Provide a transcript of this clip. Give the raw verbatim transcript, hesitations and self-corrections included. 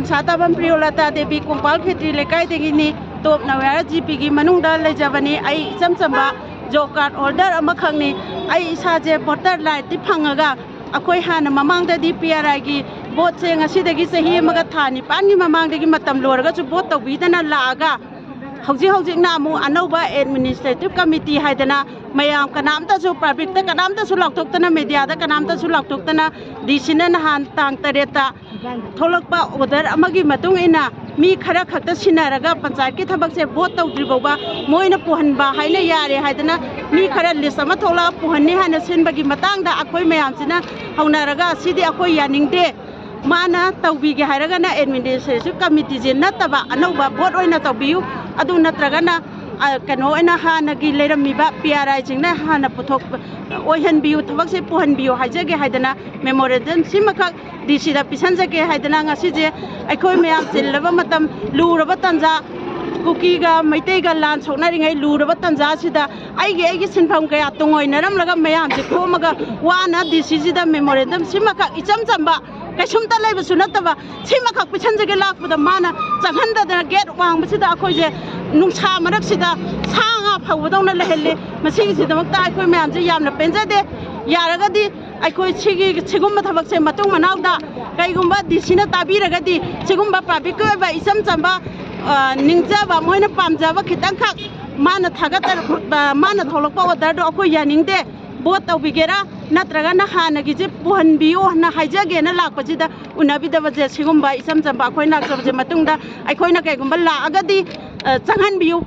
ꯁꯥ ꯇꯥꯕꯝ ꯄ꯭ꯔꯤꯌꯣꯂꯇꯥ ꯗꯦꯕꯤ, ꯀꯣꯡꯄꯥꯜ ꯈꯦꯇ꯭ꯔꯤ ꯂꯩꯀꯥꯏꯗꯒꯤꯅꯤ꯫ ꯇꯣꯞ ꯅꯋꯤꯌꯥꯔ ꯖꯤꯄꯤꯒꯤ ꯃꯅꯨꯡꯗ ꯂꯩꯖꯕꯅꯤ꯫ ꯑꯩ ꯏꯆꯝ ꯆꯝꯕ ꯖꯣꯕ ꯀꯥꯔꯗ ꯍꯣꯜꯗꯔ ꯑꯃꯈꯛꯅꯤ꯫ ꯑꯩ ꯏꯁꯥꯁꯦ ꯚꯣꯇꯔ ꯂꯥꯏꯠꯇꯤ ꯐꯪꯉꯒ, ꯑꯩꯈꯣꯏ ꯍꯥꯟꯅ ꯃꯃꯥꯡꯗꯗꯤ ꯄꯤ ꯑꯥꯔ ꯑꯥꯏꯒꯤ ꯚꯣꯠꯁꯦ ꯉꯁꯤꯗꯒꯤ ꯆꯍꯤ ꯑꯃꯒ ꯊꯥ ꯅꯤꯄꯥꯟꯒꯤ ꯃꯃꯥꯡꯗꯒꯤ ꯃꯇꯝ ꯂꯣꯏꯔꯒꯁꯨ ꯚꯣꯠ ꯇꯧꯕꯤꯗꯅ ꯂꯥꯛꯑꯒ, ꯍꯧꯖꯤꯛ ꯍꯧꯖꯤꯛꯅ ꯑꯃꯨꯛ ꯑꯅꯧꯕ ꯑꯦꯗꯃꯤꯅꯤꯁꯇ꯭ꯔꯦꯇꯤꯚ ꯀꯃꯤꯇꯤ ꯍꯥꯏꯗꯅ ꯃꯌꯥꯝ ꯀꯅꯥꯝꯇꯁꯨ, ꯄꯕ꯭ꯂꯤꯛꯇ ꯀꯅꯥꯝꯇꯁꯨ ꯂꯥꯎꯊꯣꯛꯇꯅ, ꯃꯦꯗꯤꯌꯥꯗ ꯀꯅꯥꯝꯇꯁꯨ ꯂꯥꯎꯊꯣꯛꯇꯅ, ꯗꯤ ꯁꯤꯅ ꯅꯍꯥꯟ ꯇꯥꯡ ꯇꯔꯦꯠꯇ ꯊꯣꯛꯂꯛꯄ ꯑꯣꯔꯗꯔ ꯑꯃꯒꯤ ꯃꯇꯨꯡ ꯏꯟꯅ ꯃꯤ ꯈꯔ ꯈꯛꯇ ꯁꯤꯟꯅꯔꯒ ꯄꯟꯆꯥꯌꯠꯀꯤ ꯊꯕꯛꯁꯦ ꯚꯣꯠ ꯇꯧꯗ꯭ꯔꯤ ꯐꯥꯎꯕ ꯃꯣꯏꯅ ꯄꯨꯍꯟꯕ ꯍꯥꯏꯅ ꯌꯥꯔꯦ ꯍꯥꯏꯗꯅ ꯃꯤ ꯈꯔ ꯂꯤꯁ ꯑꯃ ꯊꯣꯛꯂꯛꯑ ꯄꯨꯍꯟꯅꯤ ꯍꯥꯏꯅ ꯁꯤꯟꯕꯒꯤ ꯃꯇꯥꯡꯗ ꯑꯩꯈꯣꯏ ꯃꯌꯥꯝꯁꯤꯅ ꯍꯧꯅꯔꯒ, "ꯁꯤꯗꯤ ꯑꯩꯈꯣꯏ ꯌꯥꯅꯤꯡꯗꯦ, ꯃꯥꯅ ꯇꯧꯕꯤꯒꯦ ꯍꯥꯏꯔꯒꯅ ꯑꯦꯗꯃꯤꯅꯤꯁꯇ꯭ꯔꯦꯁꯟ ꯀꯃꯤꯇꯤꯁꯦ ꯅꯠꯇꯕ ꯑꯅꯧꯕ ꯚꯣꯠ ꯑꯣꯏꯅ ꯇꯧꯕꯤꯌꯨ, ꯑꯗꯨ ꯅꯠꯇ꯭ꯔꯒꯅ, ꯑ, ꯀꯩꯅꯣ ꯑꯣꯏꯅ ꯍꯥꯟꯅꯒꯤ ꯂꯩꯔꯝꯃꯤꯕ ꯄꯤ ꯑꯥꯔ ꯑꯥꯏꯁꯤꯡꯅ ꯍꯥꯟꯅ ꯄꯨꯊꯣꯛ ꯑꯣꯏꯍꯟꯕꯤꯌꯨ, ꯊꯕꯛꯁꯦ ꯄꯨꯍꯟꯕꯤꯌꯨ" ꯍꯥꯏꯖꯒꯦ ꯍꯥꯏꯗꯅ ꯃꯦꯃꯣꯔꯦꯟꯗꯝ ꯁꯤꯃꯈꯛ ꯗꯤ ꯁꯤꯗ ꯄꯤꯁꯟꯖꯒꯦ ꯍꯥꯏꯗꯅ ꯉꯁꯤꯁꯦ ꯑꯩꯈꯣꯏ ꯃꯌꯥꯝ ꯆꯤꯜꯂꯕ ꯃꯇꯝ, ꯂꯨꯔꯕ ꯇꯥꯟꯖꯥ, ꯀꯨꯀꯤꯒ ꯃꯩꯇꯩꯒ ꯂꯥꯟ ꯁꯣꯛꯅꯔꯤꯉꯩ ꯂꯨꯔꯕ ꯇꯥꯟꯖꯥꯁꯤꯗ ꯑꯩꯒꯤ ꯑꯩꯒꯤ ꯁꯤꯟꯐꯝ ꯀꯌꯥ ꯇꯨꯡꯑꯣꯏꯅꯔꯝꯂꯒ ꯃꯌꯥꯝꯁꯦ ꯈꯣꯝꯃꯒ ꯋꯥꯅ ꯗꯤ ꯁꯤꯁꯤꯗ ꯃꯦꯃꯣꯔꯦꯟꯗꯝ ꯁꯤꯃꯈꯛ ꯏꯆꯝ ꯆꯝꯕ, ꯀꯩꯁꯨꯝꯇ ꯂꯩꯕꯁꯨ ꯅꯠꯇꯕ, ꯁꯤꯃꯈꯛ ꯄꯤꯁꯟꯖꯒꯦ ꯂꯥꯛꯄꯗ ꯃꯥꯅ ꯆꯪꯍꯟꯗꯗꯅ ꯒꯦꯠ ꯋꯥꯡꯕꯁꯤꯗ ꯑꯩꯈꯣꯏꯁꯦ ꯅꯨꯡꯁꯥ ꯃꯔꯛꯁꯤꯗ ꯁꯥ ꯉꯥ ꯐꯧꯕꯗꯧꯅ ꯂꯩꯍꯜꯂꯤ꯫ ꯃꯁꯤꯒꯤꯁꯤꯗꯃꯛꯇ ꯑꯩꯈꯣꯏ ꯃꯌꯥꯝꯁꯦ ꯌꯥꯝꯅ ꯄꯦꯟꯖꯗꯦ꯫ ꯌꯥꯔꯒꯗꯤ ꯑꯩꯈꯣꯏ ꯁꯤꯒꯤ, ꯁꯤꯒꯨꯝꯕ ꯊꯕꯛꯁꯦ ꯃꯇꯨꯡ ꯃꯅꯥꯎꯗ ꯀꯩꯒꯨꯝꯕ ꯗꯤ ꯁꯤꯅ ꯇꯥꯕꯤꯔꯒꯗꯤ, ꯁꯤꯒꯨꯝꯕ ꯄꯕ꯭ꯂꯤꯛꯀꯤ ꯑꯣꯏꯕ ꯏꯆꯝ ꯆꯝꯕ, ꯑ, ꯅꯤꯡꯖꯕ, ꯃꯣꯏꯅ ꯄꯥꯝꯖꯕ ꯈꯤꯇꯪꯈꯛ ꯃꯥꯅ ꯊꯥꯒꯠꯇꯅ, ꯑ, ꯃꯥꯅ ꯊꯣꯛꯂꯛꯄ ꯑꯣꯔꯗꯔꯗꯣ ꯑꯩꯈꯣꯏ ꯌꯥꯅꯤꯡꯗꯦ꯫ ꯚꯣꯠ ꯇꯧꯕꯤꯒꯦꯔꯥ ꯅꯠꯇ꯭ꯔꯒꯅ ꯍꯥꯟꯅꯒꯤꯁꯦ ꯄꯨꯍꯟꯕꯤꯌꯨ ꯍꯥꯏꯅ ꯍꯥꯏꯖꯒꯦꯅ ꯂꯥꯛꯄꯁꯤꯗ ꯎꯅꯕꯤꯗꯕꯁꯦ, ꯁꯤꯒꯨꯝꯕ ꯏꯆꯝ ꯆꯝꯕ ꯑꯩꯈꯣꯏꯅ ꯂꯥꯛꯆꯕꯁꯦ ꯃꯇꯨꯡꯗ ꯑꯩꯈꯣꯏꯅ ꯀꯩꯒꯨꯝꯕ ꯂꯥꯛꯑꯒꯗꯤ, ꯑ, ꯆꯪꯍꯟꯕꯤꯌꯨ꯫